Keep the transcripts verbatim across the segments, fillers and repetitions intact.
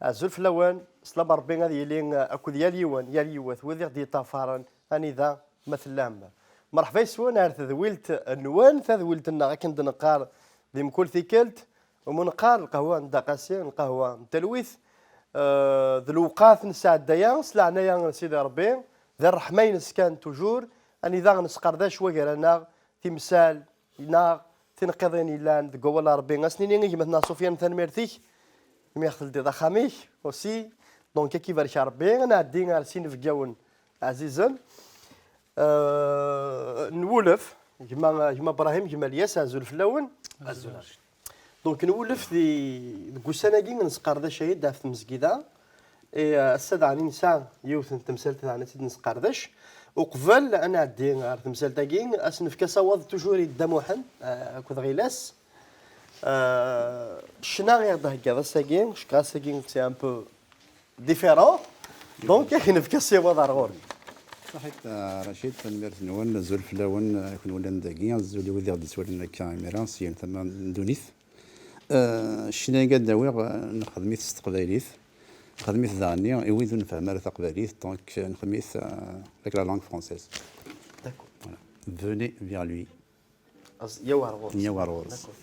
Azul fell-awen, slam Rebbi ad yili akked yal yiwen, yal yiwet, wid i ɣ-d-yeṭṭafaren, anida ma tellam. Merḥba yes-wen ar tedwilt-nwen, tadwilt-nneɣ akken d-neqqar di mkul tikkelt, umi neqqar lqahwa n Dda Qasi, lqahwa n talwit, eh, d lewqat nesɛedda-ya s leɛnaya n Sidi Rebbi, d ṛṛeḥma-ines kan toujours, anida nesqerdac wagar-aneɣ timsal, neɣ tineqqiḍin yellan deg wawal n Ṛebbi. Ad s-nini i gma-tneɣ Sufyan, tanemmirt-ik imi i ɣ-teldiḍ axxam-ik aussi. Donc, ad k-ibarek Ṛebbi. Ad nɛeddi ar s inebgawen ɛzizen. Euh, nwulef, gma, gma Brahim, gma Lyas, azul fell-awen. Azul. Donc, nwulef di, deg ussan-agi nesqerdacay-d ɣef tmezgida. Et, euh, ass-a daɣen i nesɛa yiwet n temsalt daɣen ad tt-id-nesqerdec. Uqbel ad nɛeddi ɣer temsalt-agi, ad s-nefk asawaḍ toujours i Dda Muḥend, euh, akked Ɣilas. Euh, ccna i ɣ-d-theggaḍ ass-agi, cukkeɣ ass-agi c'est un peu différent. Donc, ad k-nefk asawaḍ ar ɣur-k. Saḥit, euh, Racid, tanemmirt-nwen, azul fell-awen, euh, kunwi llan dagi, azul i wid i ɣ-d-yettwalin akka imir-a, si yal tama n ddunit. Euh, ccna-agi ad d-awiɣ, euh, nexdem-it s teqbaylit. Nexdem-it daɣen i wid ur nefhem ara taqbaylit, donc, euh, nexdem-it, euh, avec la langue française. D'accord. Voilà. Venez vers lui. Yaw ar ɣur-s. Yaw ar ɣur-s. D'accord.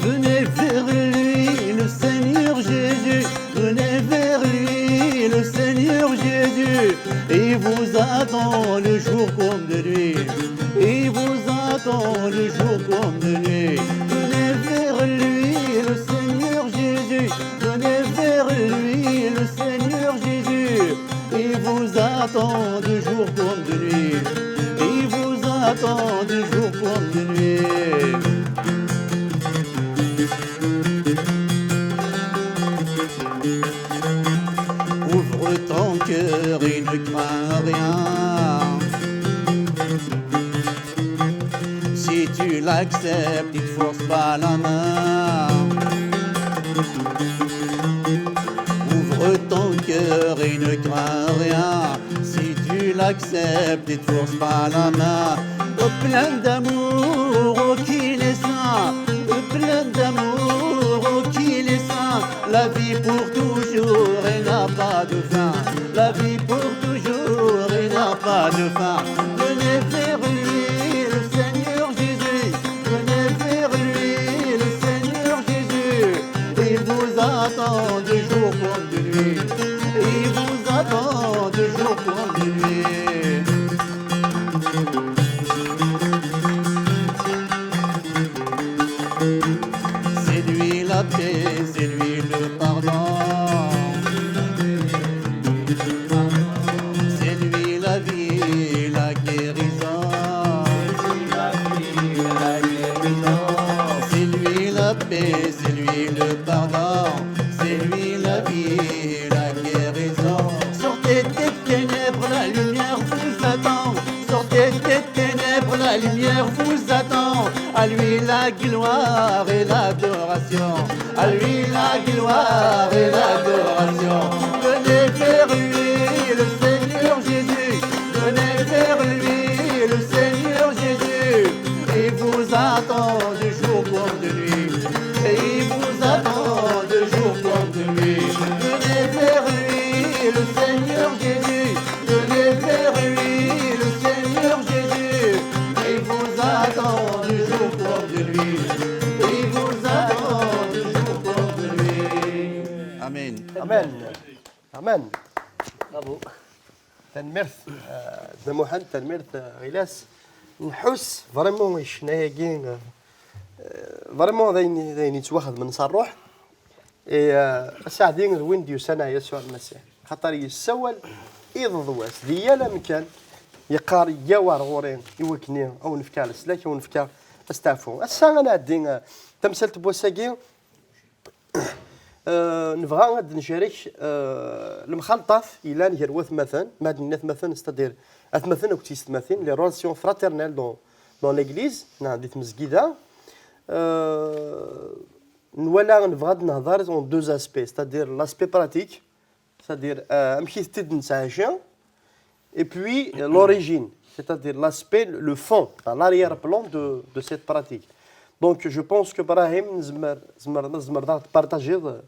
Venez vers lui, le Seigneur Jésus. Venez vers lui, le Seigneur Jésus. Il vous attend de jour comme de nuit. Il vous attend de jour comme de nuit. Venez vers lui, le Seigneur Jésus. Venez vers lui, le Seigneur Jésus. Il vous attend de jour comme de nuit. Il vous attend de jour comme de nuit. Ouvre ton cœur et ne crains rien. Si tu l'acceptes, il te force pas la main. Ouvre ton cœur et ne crains rien. Si tu l'acceptes, il te force pas la main. Oh, plein d'amour, oh, qu'il est saint. Oh, plein d'amour, oh, qu'il est saint. La vie pour toujours et n'a pas de fin. La vie pour toujours et n'a pas de fin. Venez vers lui, le Seigneur Jésus. Venez vers lui, le Seigneur Jésus. Il vous attend de jour comme de nuit. Il vous attend de jour comme de nuit. C'est lui la paix, c'est lui le pardon. C'est lui la vie, la guérison. C'est lui la paix, c'est lui le pardon. C'est lui la vie, la guérison. Sortez des ténèbres, la lumière vous attend. Sortez des ténèbres, la lumière vous attend. À lui la gloire et l'adoration. À lui la gloire et l'adoration. Venez vers lui, le Seigneur Jésus. Venez vers lui, le Seigneur Jésus. Il vous attend de jour comme de nuit. Et il vous attend de jour comme de nuit. Venez vers lui, le Seigneur Jésus. Venez vers lui, le Seigneur Jésus. Il vous attend de jour comme de nuit. Il vous attend de jour comme de nuit. Amen. Amen. Amen. Bravo. Tanemmirt, euh, Dda Muḥend, tanemmirt, euh, Ɣilas. Nḥuss vraiment i ccna-agi, euh, euh, vraiment d ayen, d ayen yettwaxedmen s ṛṛuḥ. Et, euh, asaɛdi d win d-yusan ar Yasuɛ Lmasiḥ. Xaṭer yessawal iḍ d wass, di yal amkan, yeqqar, "Yaw ar ɣur-i, i wakken i, a wen-fkeɣ leslak, a wen-fkeɣ asteɛfu." Ass-a, ad nɛeddi, euh, tamsalt n wass-agi, euh, nebɣa ad d-ncerek, euh, lemxalṭat yellan gar watmaten, ma ad d-nini atmaten, c'est-à-dire atmaten akked tyessetmatin, les relations fraternelles dans, dans l'église, neɣ di tmezgida. Euh, nwala, nebɣa ad nehḍer en deux aspects, c'est-à-dire l'aspect pratique, c'est-à-dire euh, amek i t-id-nettɛaci, et puis euh, l'origine, c'est-à-dire l'aspect, le fond, l'arrière-plan de, de cette pratique. Donc je pense que Brahim, tzemreḍ ad ɣ-tpartajiḍ euh,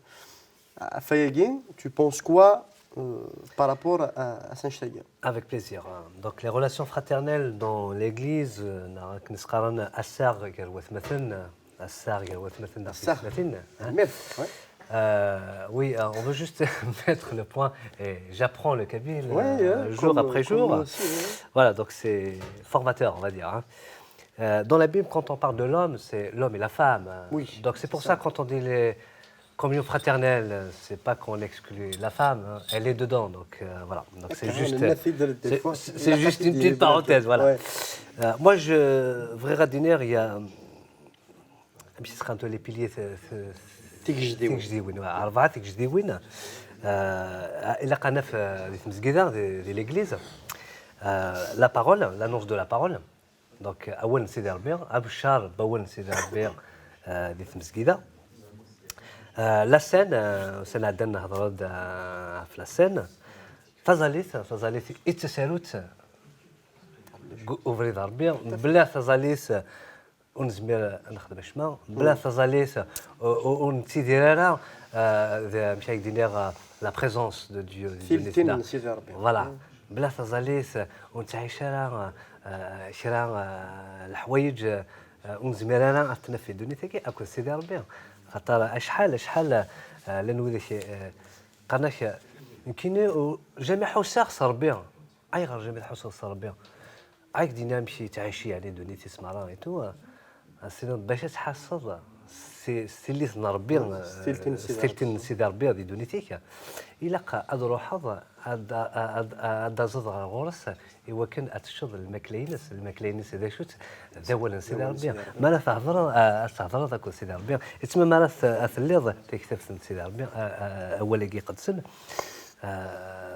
ɣef wayagi, tu penses quoi euh, par rapport à, à cette année? Avec plaisir. Donc les relations fraternelles dans l'église, euh, neɣ akken i s-qqaren assaɣ gar watmaten, assaɣ gar watmaten d tiyessetmatin. Merde, ouais. Euh, oui, euh, on veut juste mettre le point, et j'apprends le kabyle euh, jour après jour. Voilà, donc c'est formateur, on va dire. Hein. Euh, dans la Bible, quand on parle de l'homme, c'est l'homme et la femme. Oui, donc c'est pour ça, quand on dit les communions fraternelles, c'est pas qu'on exclut la femme, hein, elle est dedans. Donc euh, voilà. Donc c'est juste, c'est juste une petite parenthèse. Voilà. Euh, moi, je voudrais redire, il y a amek i s-qqaren les piliers, tigejdiwin, ṛebɛa tigejdiwin. Ilaq ad naf di tmezgida, di l'église, la parole, l'annonce de la parole. Donc awal n Sidi Ṛebbi, abeccar n wawal n Sidi Ṛebbi di tmezgida. La scène, ussan iɛeddan nehḍer-d ɣef la scène. Taẓallit, taẓallit i d tasarut deg ubrid n Ṛebbi. Mebla taẓallit ur nezmir ad nexdem acemma. Mebla taẓallit ur nettidir ara d, amek ara k-d-iniɣ, la présence de Dieu. Tiltin n Sidi Ṛebbi. Voilà. Mebla taẓallit ur nettɛic ara kra n leḥwayeǧ ur nezmir ara ad t-naf di ddunit-agi akked Sidi Ṛebbi. Xaṭer acḥal, acḥal llan widak qqaren-ak, nekkini jamais ḥusseɣ s Ṛebbi. Ayɣer jamais tḥusseḍ s Ṛebbi? Ad k-d-iniɣ amek yettɛici, yeɛni, ddunit-is merra et tout. Ad as-tiniḍ bac ad tḥasseḍ s tillit n Ṛebbi, s tiltin n Sidi Ṛebbi di ddunit-ik, ilaq ad truḥeḍ ad d-taẓeḍ ɣer ɣur-s iwakken ad teččeḍ lmakla-ines. Lmakla-ines d acu-tt? D awal n Sidi Ṛebbi. Mi ara thedreḍ, ad thedreḍ akked Sidi Ṛebbi. Yettmam ara telliḍ taktabt n Sidi Ṛebbi, awal-agi iqedsen.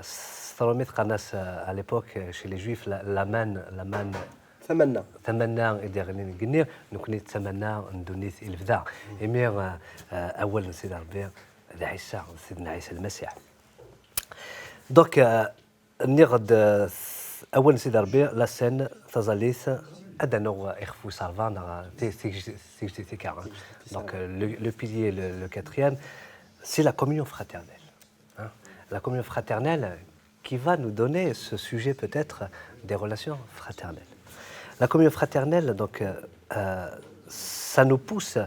S tṛumit qqaren-as à l'époque chez les juifs la manne, la manne. Tamanna. Tamanna i d-iɣlin deg igenni, nekkni d tamanna n ddunit i lebda. Imi awal n Sidi Ṛebbi d Ɛisa, d Sidna Ɛisa Lmasiḥ. Donc nniɣ-d awal n Sidi Ṛebbi, la scène, taẓallit, ad d-anuɣ ixef wis ṛebɛa neɣ tigejdit-ika. Donc le pilier, le quatrième, c'est la communion fraternelle. Hein, la communion fraternelle qui va nous donner ce sujet peut-être des relations fraternelles. La communion fraternelle, donc, euh, euh, ça nous pousse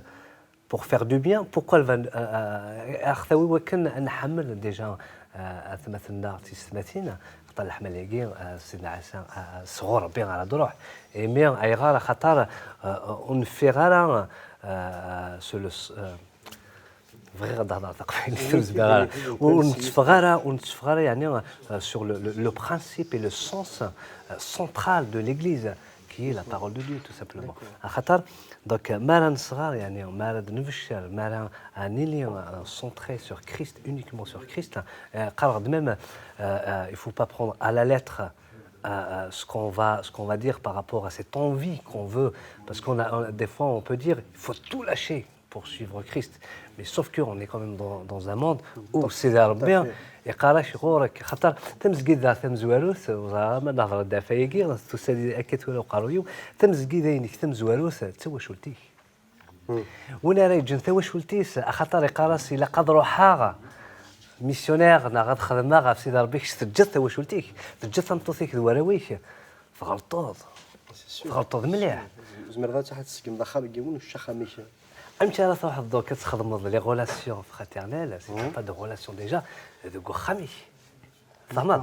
pour faire du bien. Pourquoi elle va, euh, euh, aɣ tawi wakken ad nḥemmel déjà atmaten-nneɣ d tiyessetmatin, xaṭer leḥmala-agi, Sidna Ɛisa sɣur Ṛebbi ara d-iruḥ. Imi ayɣer? Axaṭer ur neffiɣ ara sur le, bɣiɣ ad hedreɣ taqbaylit, ur zmireɣ ara. Ur netteffeɣ ara, ur netteffeɣ ara, yeɛni, sur le principe et le sens central de l'Église, qui est la parole de Dieu, tout simplement. Axaṭer, donc, mi ara nesɣer, yeɛni, mi ara d-nebeccer, mi ara nili centré sur Christ, uniquement sur Christ, qqareɣ-d même, il faut pas prendre à la lettre ce qu'on va, ce qu'on va dire par rapport à cette envie qu'on veut, parce qu'on a, des fois on peut dire, il faut tout lâcher pour suivre Christ. Mais sauf qu'on est quand même dans, dans un monde où Sidi Ṛebbi iqqar-ak ɣur-k, xaṭer tamezgida tamezwarut, ur ẓriɣ ma nehḍer-d ɣef wayagi, tusa-d akka tura uqerruy-iw, tamezgida-inek tamezwarut d tawacult-ik. Win ara yeǧǧen tawacult-is, axaṭer iqqar-as ilaq ad ruḥeɣ missionnaire neɣ ad xedmeɣ ɣef Sidi Ṛebbi, kečč teǧǧiḍ tawacult-ik, teǧǧiḍ tameṭṭut-ik d warraw-ik, tɣelṭeḍ. Tɣelṭeḍ mliḥ. Tzemreḍ ad tseggmeḍ axxam n yiwen, ulac axxam-ik. Amek ara truḥeḍ donc ad txedmeḍ les relations fraternelles, si t'as pas de relation déjà deg uxxam-ik? Tfehmeḍ?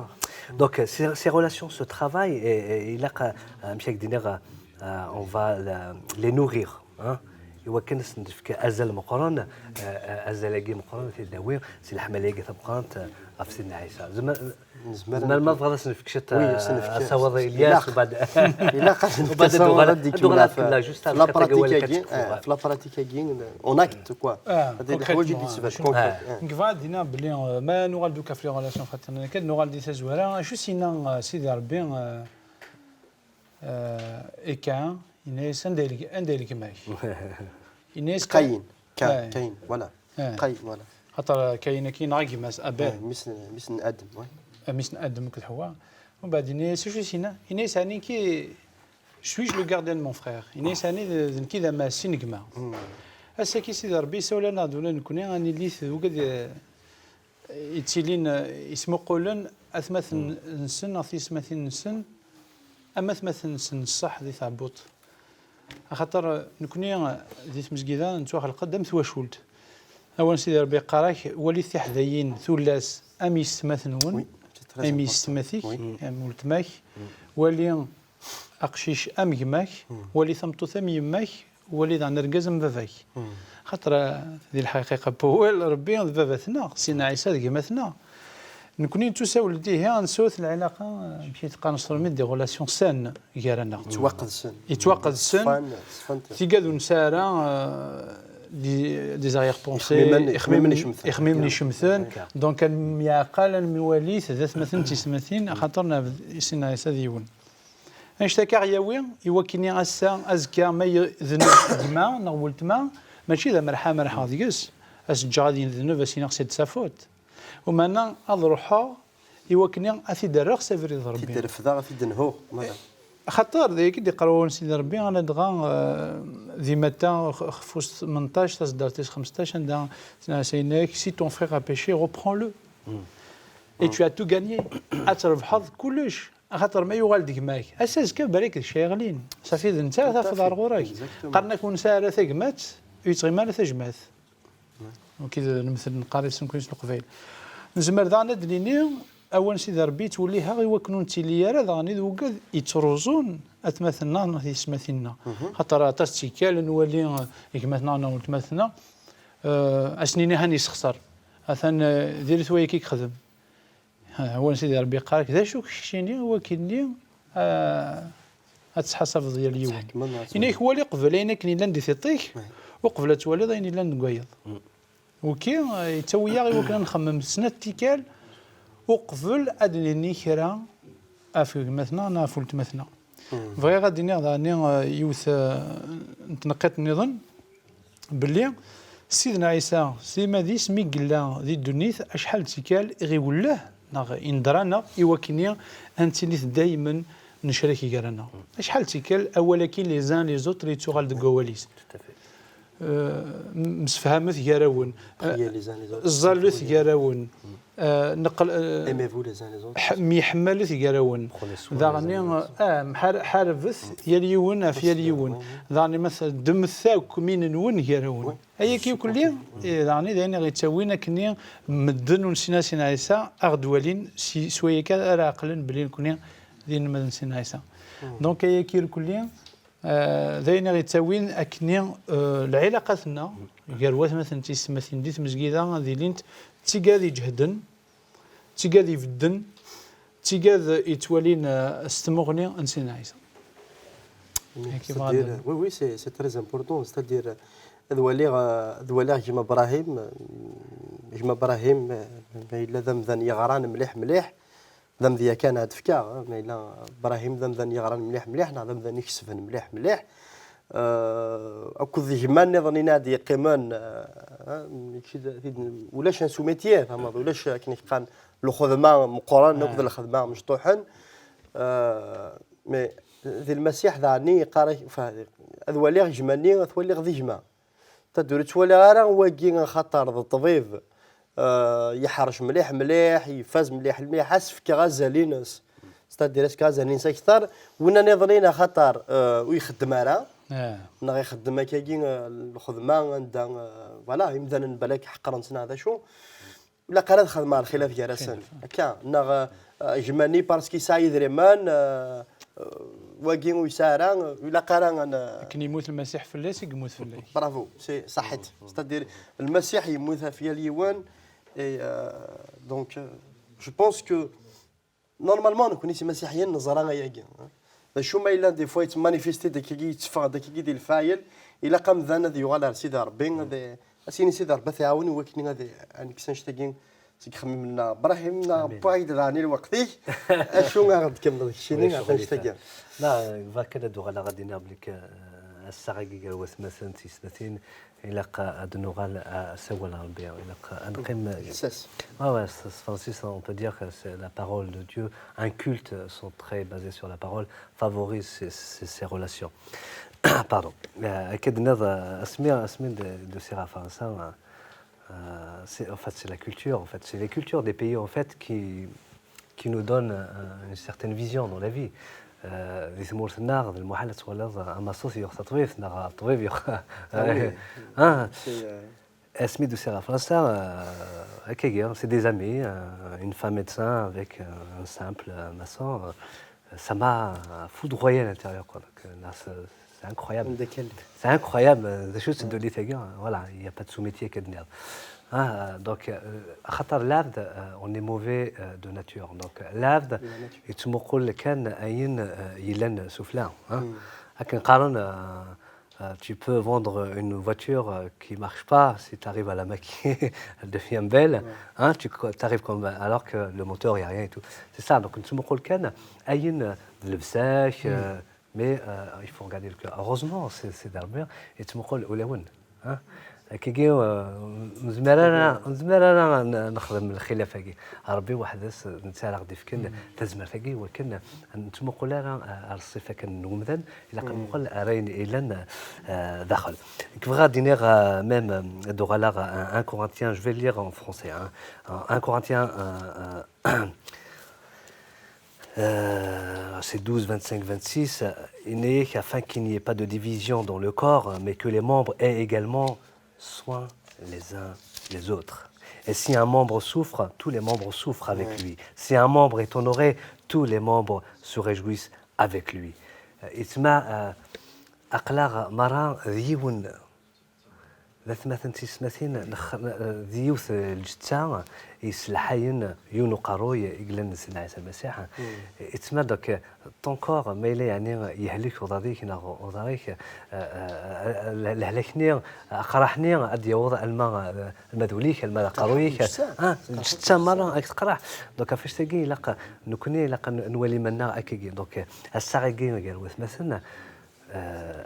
Donc ces, ces relations, ce travail, et, et ilaq, euh, amek ara k-d-iniɣ, euh, on va la, les nourrir, hein? Iwakken ad sen-nefk azal meqqren, euh, euh, azal-agi meqqren ad t-id-nawi si leḥmala-agi tameqqrant, euh, ɣef Sidna Ɛisa. Zemmer, zemmer ma tebɣiḍ ad s-nefk ciṭ, euh, asawaḍ i Ilyas, ubaɛd, ubaɛd ad d-uɣal, ad d-uɣal ad tkemmel, juste après tagi awal-agi, euh, ɣef la pratique-agi, en acte, quoi. Ad d-ḥwaǧ i d-isbad concret. Nekk bɣiɣ ad d-iniɣ belli, euh, ma nuɣal d-uka ɣef les relations fraternelles, kan nuɣal di tazwara, acu s-yenna, euh, Sidi Ṛebbi, euh, euh, Ika, yenna-yas, anda i gma-k? Yenna-yas Kayin. Kayin, voilà. Kayin, voilà. Xaṭer Kayin-agi yenɣa gma-s Abel. Mmi-s n Adem, ouais. Mmi-s n Adem akked Ḥewwa. Umbeɛd yenna-yas acu i s-yenna? Yenna-yas ɛni ki suis-je le gardien de mon frère? Yenna-yas ɛni d nekki d amɛessi n gma? Ass-agi Sidi Ṛebbi yessawel-aneɣ-d ula d nekkni ad nili d ugad yettilin, yesmuqulen atmaten-nsen neɣ tiyesmatin-nsen am atmaten-nsen n ṣṣeḥ di tɛebbuḍt. Axaṭer nekkni di tmezgida nettwaxleq-d am twacult. Awal n Sidi Ṛebbi yeqqar-ak, walit tiḥdayin tullas am yessetma-tnwen, am yessetma-tik, am weltma-k, wali aqcic am gma-k, wali tameṭṭut am yemma-k, wali daɣen argaz am baba-k. Xaṭer, di lḥaqiqa n wawal, Ṛebbi d baba-tneɣ, Sidna Ɛisa d gma-tneɣ. Nekkni nettusawel-d ihi ad nesɛut lɛilaqa, amek i teqqaren s tṛumit, des relations saines gar-aneɣ. Yettwaqedsen. Yettwaqedsen. Ṣfan, ṣfan. Tigad ur nesɛi ara, euh, des, des arrière-pensées, ixemmimen icemten. Donc ad nemyeɛqal, ad nemwalit d atmaten d tiyesmatin, axaṭer neɛbed Sidna Ɛisa d yiwen. Annect-agi ad aɣ-yawi i wakken ass-a, azekka, ma yedneb gma neɣ weltma, mačči d amerḥa merḥeɣ deg-s, ad s-ǧǧeɣ ad yedneb, ad s-iniɣ c'est de sa faute. Umeɛna ad ruḥeɣ i wakken ad t-id-rreɣ s abrid n Ṛebbi. Ad t-id-refdeɣ, ad t-id-nhuɣ. Xaṭer d ayagi i d-iqqar wawal n Sidi Ṛebbi, ladɣa, eh, di Matta xef-, xef-, tmenṭac, taseddart-is xmesṭac, anda s-, s-, yenna-ak, si ton frère a péché, reprends-le. Et tu as tout gagné. Ad trebḥeḍ kullec. Axaṭer ma yuɣal-d gma-k, ass azekka balak d ccayeɣlin. Safi d netta ara tafeḍ ar ɣur-ak. Qqaren-ak ur nesɛi ara tagmat, ur yettɣimi ara tajmat. Wagi d lemtel neqqar-it nekkni s Leqbayel. Nezmer daɣen ad d-nini, awal n Sidi Ṛebbi yettwellih-aɣ i wakken ur nettili ara daɣen d wigad yettruẓun atmaten-nneɣ neɣ tiyesmatin-nneɣ. Xaṭer aṭas n tikkal nwali, eh, gma-tneɣ neɣ weltma-tneɣ, eh, ad s-nini han yessexṣer. Atan, eh, diri-t wayagi i yexdem. Ha, awal n Sidi Ṛebbi yeqqar-ak, d acu keččini, wakken-nni, ah, ad tettḥasabeḍ yal yiwen. Yenna-ak, wali qbel ayen akken yellan di tiṭ-ik, uqbel ad twaliḍ ayen yellan deg wayeḍ. Wagi, ah, yettawi-yaɣ i wakken ad nxemmem snat tikkal, uqbel ad d-nini kra ɣef gma-tneɣ neɣ ɣef weltma-tneɣ. Bɣiɣ ad d-iniɣ daɣen, eh, yiwet, eh, n tneqqiṭ nniḍen, belli Sidna Ɛisa s timmad-is mi yella di ddunit, acḥal d tikkal i ɣ-iwelleh neɣ inḍer-aneɣ i wakken-nni ad nettili daymen necrek gar-aneɣ. Acḥal d tikkal awal-agi les uns les autres yettuɣal deg wawal-is. Euh, m-, msefhamet gar-awen. Priez les uns les autres. Ẓẓallet gar-awen. Euh, neql-, euh, aimez-vous les uns les autres. Myeḥmalet gar-awen. Prenez soin les uns les autres. Daɣen, ah, mḥar-, ḥarbet yal yiwen ɣef yal yiwen. Daɣen, ma teddmet akk min-nwen gar-awen. Ayagi akk-nni, eh, daɣen, d ayen i ɣ-yettawin akken-nni medden ur nessin ara Sidna Ɛisa, a ɣ-d-walin si, s wayagi ara ɛeqlen belli nekkni d inelmaden n Sidna Ɛisa. Donc, ayagi irkelli, eh, d ayen i ɣ-yettawin akken-nni, eh, lɛilaqat-nneɣ gar watmaten d tiyessetmatin di tmezgida ad ilint d tigad iǧehden, d tigad ibedden, d tigad yettwalin, eh, s tmuɣli n Sidna Ɛisa. C'est-à-dire, oui, oui, c'est, c'est très important. C'est-à-dire, ad waliɣ, eh, ad waliɣ gma Brahim, eh, gma Brahim, eh, ma yella d amdan yeɣran mliḥ mliḥ, d amedya kan ad fkeɣ, eh, ma yella Brahim d amdan yeɣran mliḥ mliḥ, neɣ d amdan ikesben mliḥ mliḥ, eh, akked gma nniḍen ad yeqqimen, eh, eh, mačči d, tid-, ulac un sous-métier, tamaḍ, ulac akken i k-qqaren lxedma meqqren akked lxedma mecṭuḥen. Eh, mais di Lmasiḥ daɣen yeqqar-ak, enfin, ad waliɣ gma-nni, ad t-waliɣ d gma. Tad ur ttwaliɣ ara wagi axaṭer d ṭṭbib, eh, yeḥrec mliḥ mliḥ, yefaz mliḥ mliḥ, ad s-fkeɣ azal-ines. C'est-à-dire, ad s-fkeɣ azal-ines akter, winna niḍen-in axaṭer, eh, ur ixeddem ara, neɣ ixeddem akkagi, eh, lxedma anda, eh, voilà, imdanen balak ḥeqren-tt neɣ d acu. Ilaq ara ad xedmeɣ lxilaf gar-asen. Akka, neɣ, eh, gma-nni parce que yesɛa idrimen, eh, eh, wagi ur yesɛi ara, ilaq ara ad n- Akken yemmut Lmasiḥ fell-as i yemmut fell-ak. Bravo, c'est, ṣaḥit. C'est-à-dire, Lmasiḥ yemmut ɣef yal yiwen, et, euh, donc, euh, je pense que, normalement, nekkni s imasiḥiyen neẓra ayagi, hein. D acu ma yella, des fois, yettmanifesti-d akkagi, yetteffeɣ-d akkagi di lfayel, ilaq amdan ad yuɣal ar Sidi Ṛebbi, ad, ad s-yini Sidi Ṛebbi ad t-iɛawen i wakken ad, ad nekkes annect-agi seg yixemmimen-nneɣ. Brahim, newwi-d daɣen i lweqt-ik, acu ara d-tkemmleḍ keččini ɣef annect-agi? La, bɣiɣ kan ad uɣaleɣ ad d-iniɣ belli k-, Ass-a agi gar watmaten d tiyessetmatin, ilaq ad nuɣal, ah, s awal n Rebbi, ilaq ad neqqim. Lsas. Ouais, ouais, s s fransis, on peut dire que c'est la parole de Dieu. Un culte centré, basé sur la parole, favorise ces, ces, ces relations. Pardon. Euh, akka d-tenniḍ, euh, asmi, asmi d-usiɣ ɣer Fransa, euh, euh, c'est, en fait, c'est la culture, en fait. C'est les cultures des pays, en fait, qui, qui nous donnent, euh, une certaine vision dans la vie. Euh, di tmurt-nneɣ, d lmuḥal ad twaliḍ, euh, amaṣut yuɣ taṭbibt, neɣ ṭṭbib yuɣ. Ah oui. Hein, C'est, euh, asmi d-usiɣ ɣer Fransa, euh, akkagi, c'est des amis, euh, une femme médecin avec, euh, un simple, euh, maçon, euh, ça m'a foudroyé à l'intérieur, quoi. Donc, euh, là, c'est, c'est incroyable. Ameddakel. C'est incroyable, euh, d acu-tt ddunit-agi, euh, voilà, il n'y a pas de sous-métier, akka d-tenniḍ. Ah, euh, donc, euh, axaṭer lɛebd, euh, on est mauvais, euh, de nature. Donc, euh, lɛebd, La nature. yettmuqul kan ayen, euh, yellan sufella, hein. Akken qqaren, euh, euh, tu peux vendre une voiture, euh, qui marche pas, si tu arrives à la maquiller, elle devient belle, hein, tu arrives comme, alors que le moteur, il n'y a rien et tout. C'est ça, donc nettmuqul kan ayen, euh, d llebsa-k, euh, mais, euh, il faut regarder le cœur. Heureusement, c'est, c'est d'Rebbi, yettmuqul ulawen, hein. Akkagi, euh, ur nezmir ara, ur nezmir ara n-, nexdem lxilaf-agi. Rebbi weḥd-s, netta ara ɣ-d-ifken tazmert-agi, wakken ur nettmuqul ara, euh, ar ṣṣifa kan n umdan, ilaq ad nmuqel ar ayen yellan, euh, daxel. Nekk bɣiɣ ad d-iniɣ, euh, même, euh, ad uɣaleɣ, euh, un Corinthien, je vais le lire en français, hein. Un Corinthien, euh, euh, euh, c'est douze, vingt-cinq, vingt-six, euh, yenna-ak, afin qu'il n'y ait pas de division dans le corps, mais que les membres aient également soin les uns les autres. Et si un membre souffre, tous les membres souffrent avec lui. Si un membre est honoré, tous les membres se réjouissent avec lui. Euh, yettma, euh, aql-aɣ merra d yiwen, d atmaten d tiyessetmatin, nex-, d yiwet lǧetta yesselḥayen yiwen uqerruy i yellan d Sidna Ɛisa Lmasiḥ. Yettma, donc, ton corps, ma yella, yeɛni, yehlek uḍad-ik neɣ uḍar-ik, euh, euh, le-, lehlak-nni, aqraḥ-nni ad d-yaweḍ alma, euh, alma d ul-ik, alma d aqerruy-ik. Lǧetta. Ah, lǧetta merra ad k-teqreḥ. Donc, ɣef wannect-agi, ilaq nekkni, ilaq ad nwali iman-nneɣ akkagi. Donc, euh, ass-a-agi gar watmaten, euh,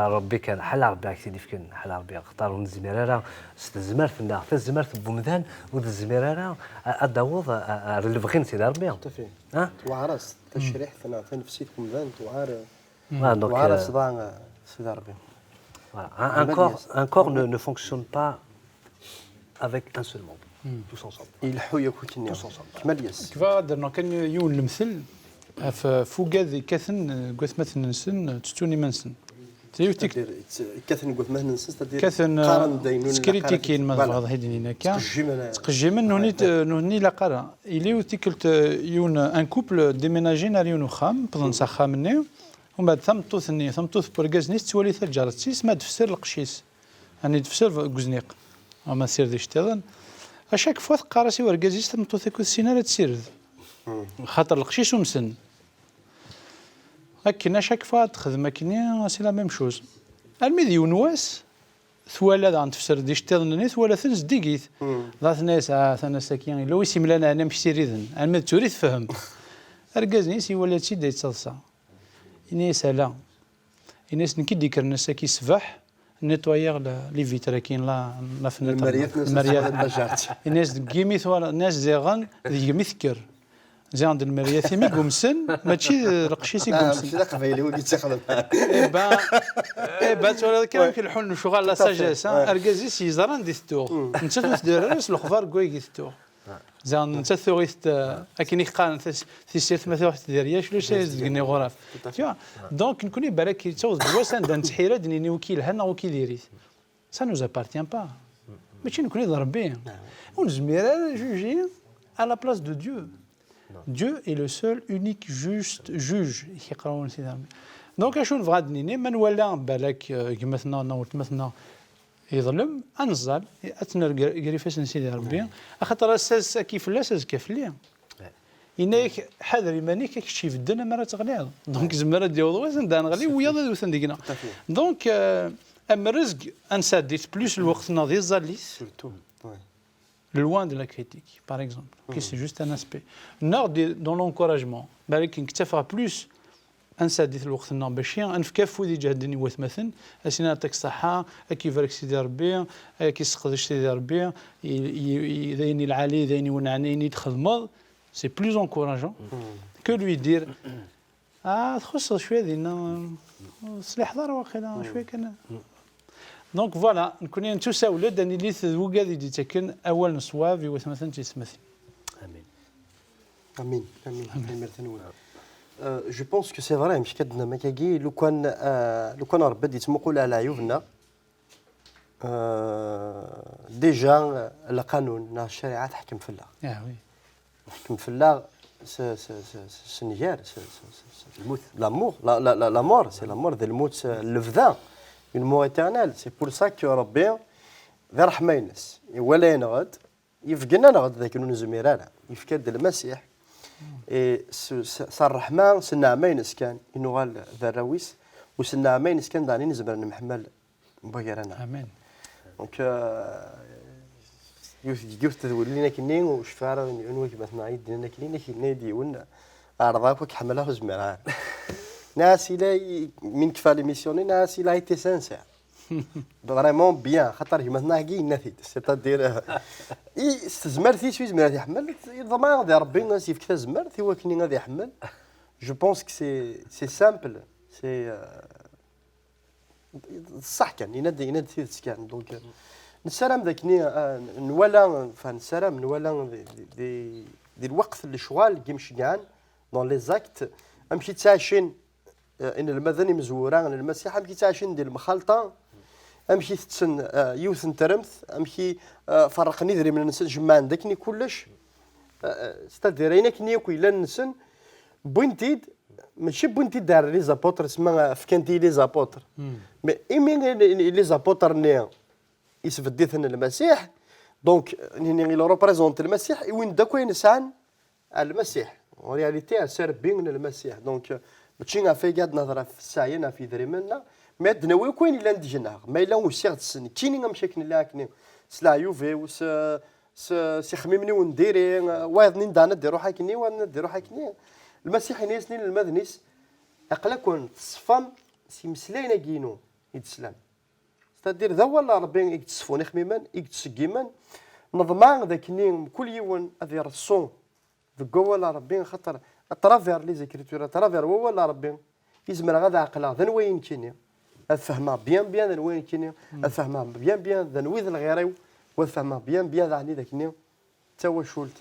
Rebbi kan, ḥala Rebbi ad k-t-id-ifken, ḥala Rebbi, axaṭer ur nezmir ara s tezmert-nneɣ, tazmert n wemdan ur tezmir ara a-, ad d-taweḍ a-, a-, ar lebɣi n Sidi Rebbi. Tout à fait. Hein? Tewɛer-as tacriḥt neɣ tanefsit n umdan, tewɛer, Voilà, donc, tewɛer-as euh, dɣa, euh, Sidi Rebbi. Voilà. Un, un corps, un corps ne, ne fonctionne pas avec un seul membre. Tous ensemble. Ileḥḥu yakk akken. Tous ensemble. Kmal yes. Kva ad d-rnuɣ kan yiwen lemtel ɣef, ɣef ugad yekkaten deg watmaten-nsen, ttettun iman-nsen. Yiwet tik- C'est-à-dire, it's- kkaten deg watmaten-nsen, c'est-à-dire, kkaten, qqaren-d ayen ur nlaq ara. skritikin, ma Voilà. Tebɣiḍ ad d-inin akka. Ttqejjimen. Ttqejjimen, nuhni, nuhni ilaq ara. Yella yiwet tikkelt, euh, yiwen, un couple déménagin ar yiwen uxxam, wwḍen s axxam-nni, umbeɛd tameṭṭut-nni, tameṭṭut n urgaz-nni tettwali taǧaret-is, ma d-tefser lqecc-is. Ɛni d-tefser deg uzniq. Ama ssired iceṭṭiḍen. À chaque fois teqqar-as i urgaz-is, tameṭṭut-ik ur tessin ara ad tessired. Xaṭer lqecc-is umsen. Akken, à chaque fois ad texdem akkenni, c'est la même chose. Armi d yiwen wass, twala daɣen tefser-d iceṭṭiḍen-nni, twala-ten zeddigit. Dɣa tenna-yas, ah, atan ass-agi, yella wi s-imlan ɛni amek ssiriden. Armi d tura i tefhem. Argaz-nni-s iwala-tt-id ad yettaḍsa. Ini-as, ala. Ini-as, nekk i d-ikkren ass-agi ṣṣbeḥ, nettoyiɣ la, les vitres-agi, la, la fenêtre. Lmeriyat n Lmeriyat. Tajart. Ini-as, deg yimi twala, ini-as, ziɣen, deg yimi tekker. Ziɣen d lmeriyat-im i yumsen, mačči d lqecc-is i Ah, yumsen. mačči d aqbayli wagi i tt-ixedmen. Eh ben, eh ben, twalaḍ kan amek leḥḥun lecɣal, la Tout à fait, sagesse, hein. Ouais. Argaz-is yeẓra anda i tettuɣ. Nettat ur tderrer s lexbar deg wayeg i tettuɣ. Ziɣen nettat tuɣ-it, eh, akken i qqaren tas-, tissirt ma tuɣ-it d iryac, ulac ay as-d-gen iɣuraf. Tout à fait. Tu vois. Donc, nekkni balak yettaweḍ-d wass anda nettḥir ad d-nini wi k-yelhan neɣ wi k-diri-t. Ça nous appartient pas. Mačči nekkni d Rebbi. Ur nezmir ara ad juji à la place de Dieu. Dieu est le seul, unique, juste juge, i k-iqrawen Sidi Rebbi. Donc, acu nebɣa ad d-nini, ma nwala balak, eh, gma-tneɣ neɣ weltma-tneɣ yeḍlem, ad neẓẓal, ad t-nerr gar, gar ifassen n Sidi Rebbi, axaṭer ass-a, ass-agi fell-as, azekka fell-i. Yenna-yak, ḥader iman-ik, ad kečč ibedden amar ad teɣliḍ. Donc, zemmer ad d-yaweḍ wass anda ad neɣli, wiyaḍ ad wten deg-neɣ. Tout à fait. Donc, euh, am rrezg, ad nesɛeddi plus lweqt-nneɣ di tẓallit, Surtout. Ouais. loin de la critique, par exemple, qui c'est juste un aspect. Neɣ di, dans l'encouragement. Balak nekk ttafeɣ plus ad nesɛeddi lweqt-nneɣ bac ad nefk afud i iǧehden i watmaten, ad s-nini yeɛṭik ṣṣeḥḥa, ad k-ibarek Sidi Rebbi, ad k-isseqdec Sidi Rebbi, i, i, i, d ayen i lɛali, d ayen iwenɛen, ayen i d-txedmeḍ, c'est plus encourageant que lui dire, ah, txuṣṣeḍ cwiya dinna, s liḥḍar waqila, cwiya kan. Donc voilà, nekkni nettusawel-d, ad nili d wigad i d-yettaken awal n ṣṣwab i watmaten d tiyessetmatin. Amin. Amin, amin, tanemmirt-nwen. Euh, je pense que c'est vrai, amek akka d-tennam akkagi, lukan, euh, lukan Rebbi ad yettmuqul ar leɛyub-nneɣ, euh, déjà, euh, lqanun neɣ ccariɛa teḥkem fell-aɣ. Ah oui. Teḥkem fell-aɣ s, s, s, s, s nnger, s, s, s, s, l'amour, la, la, la, la mort, c'est la mort, d lmut, euh, lebda, une mort éternelle. C'est pour ça que Rebbi, di ṛṛeḥma-ines, iwala-aneɣ-d, yebgen-aneɣ-d d akken ur nezmir ara. Yefka-d Lmasiḥ, et s, s, s ṛṛeḥma, s nneɛma-ines kan, i nuɣal d arraw-is, u s nneɛma-ines kan daɣen i nezmer ad nemḥemmal waggar-aneɣ. Amin. Donc, euh, yiwet, yiwet tedwilin akkenni, ur cfiɣ ara anwa gma-tneɣ i d-yennan akkenni, akken yenna-yi-d yiwen, ɛerḍeɣ akk, ad k-ḥemmleɣ, ur zmireɣ ara. Nniɣ-as, il a, mi nekfa l'émission-nni, nniɣ-as, il a été sincère. Vraiment bien, xaṭer gma-tneɣ-agi yenna-t-id. C'est-à-dire, euh, i, s tezmert-is, ur yezmir ad iḥemmel, iḍma di Rebbi ad s-yefk tazmert i wakken ad iḥemmel. Je pense que c'est, c'est simple, c'est, euh, d ṣṣeḥ kan, yenna-d, yenna-d tidet kan. Donc, euh, nessaram d akken, euh, nwala, enfin, nessaram, nwala di, di, di, di lweqt n lecɣal n yimceggɛen, dans les actes, amek i ttɛicin, euh, inelmaden imezwura n Lmasiḥ, amek i ttɛicin di lemxalṭa, amek i tetten, euh, yiwet n tremt, amek i, euh, ferrqen idrimen-nsen, jemmɛen-d akken i kullec, euh, euh, c'est-à-dire ayen akken yakk yellan nsen, wwin-t-id, mačči wwin-t-id ar les apôtres, sma fkan-t i les apôtres. Mais imi les apôtres-nni isbedd-iten Lmasiḥ, donc, nini, il représente Lmasiḥ, iwin-d akk ayen sɛan ar Lmasiḥ. En réalité, ar s Rebbi n Lmasiḥ. Donc, mačči ɣef ay ad nehder ɣef ssaɛyan, ɣef yedrimen, mais ad d-nawi akk ayen yellan deg-neɣ. Ma yella usiɣ-d s nekkini amek akken lliɣ akkenni, s leɛyub-iw, s, s, s ixemmimen-iw n diri, wayeḍ-nni daɣen ad d-iruḥ akkenni, wayeḍ-nni ad d-iruḥ akkenni. Lmasiḥ yenna-yasen i yinelmaden-is, aql-aken teṣfam s yimeslayen-agi-inu i d-teslam. C'est-à-dire, d awal n Ṛebbi i yettṣeffun ixemmimen, i yettṣeggimen. Neḍma d akkenni mkul yiwen ad ireṣṣu deg wawal n Ṛebbi, axaṭer à travers les Écritures, à travers wawal n Ṛebbi, i zemreɣ ad ɛeqleɣ d anwa i nekkini, ad fehmeɣ bien bien d anwa i nekkini, ad fehmeɣ bien bien d anwi d lɣir-iw, u ad fehmeɣ bien bien daɣen d akkenni d tawacult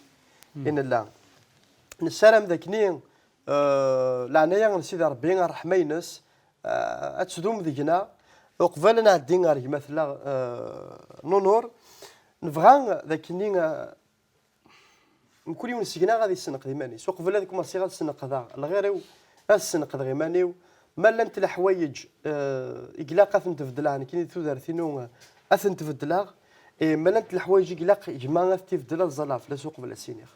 i nella. Nessaram d akkenni, euh, leɛnaya n Sidi Ṛebbi, ṛṛeḥma-ines, euh, ad tdum deg-neɣ. Uqbel ad nɛeddi ɣer gma tella, euh, Nunur, nebɣa d akkenni, euh, mkul yiwen seg-neɣ ad yessenqed iman-is. Uqbel ad kemmseɣ ad ssenqdeɣ lɣir-iw, ad ssenqdeɣ iman-iw. Ma llant leḥwayeǧ, eh, i ilaq ad tent-beddleɣ nekkini di tudert-inu, eh, ad tent-beddleɣ. Eh, ma llant leḥwayeǧ i ilaq gma ad tent-ibeddel, ad ẓẓalleɣ fell-as uqbel ad s-iniɣ.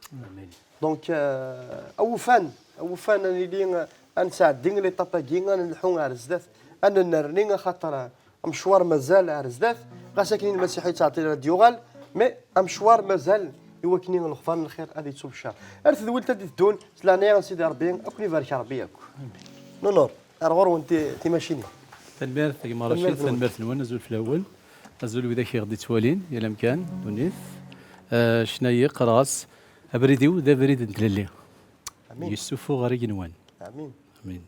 Donc, eh, awufan, awufan ad nili, eh, ad nesɛeddi l'étape-agi, ad nelḥu ar zdat, ad nennerni, axaṭer, eh, amecwar mazal ar zdat, ɣas akken Lmasiḥ yettɛeṭṭil ad d-yuɣal, mais amecwar mazal i wakken lexbar n lxir ad yettubeccer. Ar tedwilt ad d-iteddun, s leɛnaya n Sidi Ṛebbi, ad ken-ibarek Ṛebbi akk. Nunur, ar ɣur-wen ti-, timacinin. Tanemmirt a gma Racid, tanemmirt-nwen, azul fell-awen, azul widak i ɣ-d-ittwalin, yal amkan, ddunit. Eh, ccna-yi qqareɣ-as, abrid-iw d abrid n tlelli. Amin. Yessufuɣ ɣer igenwan. Amin. Amin.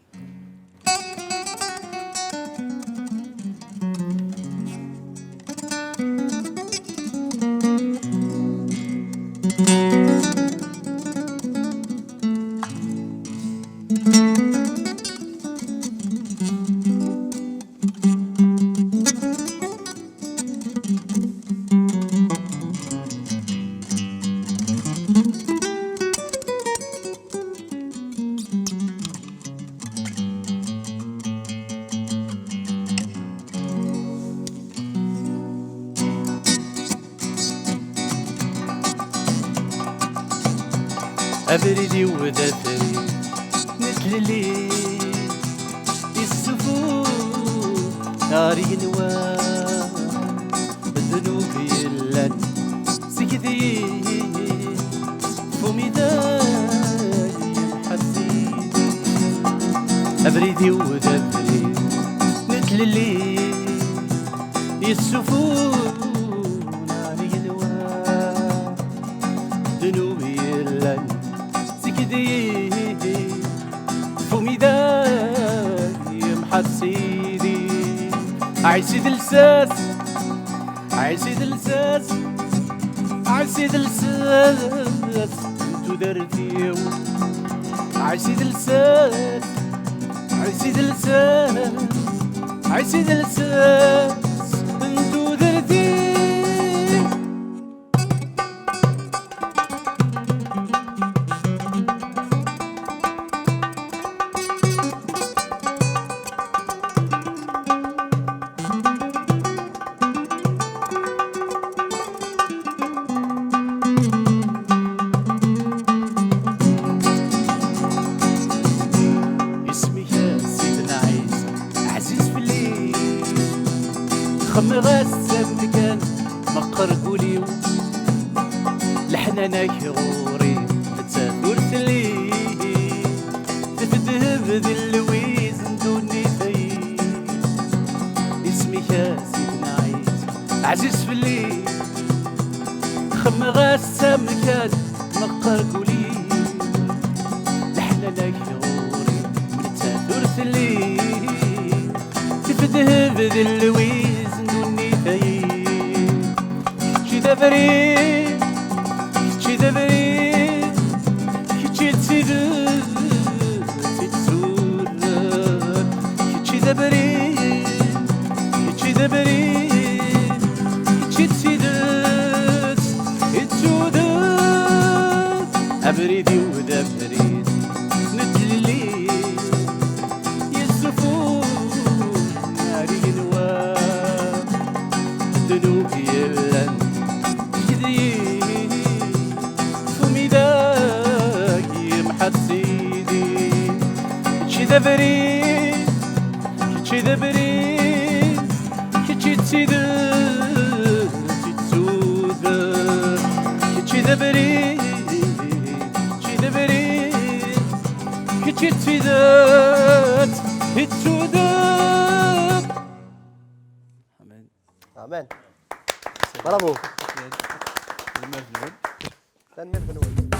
Abrid-iw d afrid n tlelli, issufuɣ ɣer igenwan ddnub yellan seg din f umidag yemḥessin. Abrid-iw d abrid n tlelli, yessufun ɣer igenwan ddnub yellan seg d-yidi f umidag yemḥassidi. Ɛici d lsas, ɛici d lsas, ɛici d lsas n tudert-iw. Ɛici d lsas, ɛici d lsas, ɛici d lsas n tudert-iw. Isem-ik a Sidna Ɛisa, ɛziz fell-i. Xemmeɣ-as s amkan meqqer deg wul-iw. Leḥnana-k ɣur-i, nettat ur telli. Tebdeb d lwiz n ddunit-ayi. Isem-ik a Sidna Ɛisa, ɛziz fell-i. Xemmeɣ-as s amkan meqqer deg wul-iw. Leḥnana-k ɣur-i, nettat ur telli. Tebdeb d lwiz n ddunit-ayi. Kečč d abrid, kečč d abrid, kečč d tidet i d tudert. Kečč d abrid, kečč d abrid, kečč d tidet i d tudert. Abrid-iw d abrid n tlelli, yessufun ar igenwan ddnub yellan deg-i. F umidag yemḥassidi. Kečč d abrid, kečč d abrid, kečč d tidet i d tudert. Kečč d abrid, kečč d abrid, kečč d tidet i d tudert. Amen. Amen. Bravo. Tanemmirt-nwen.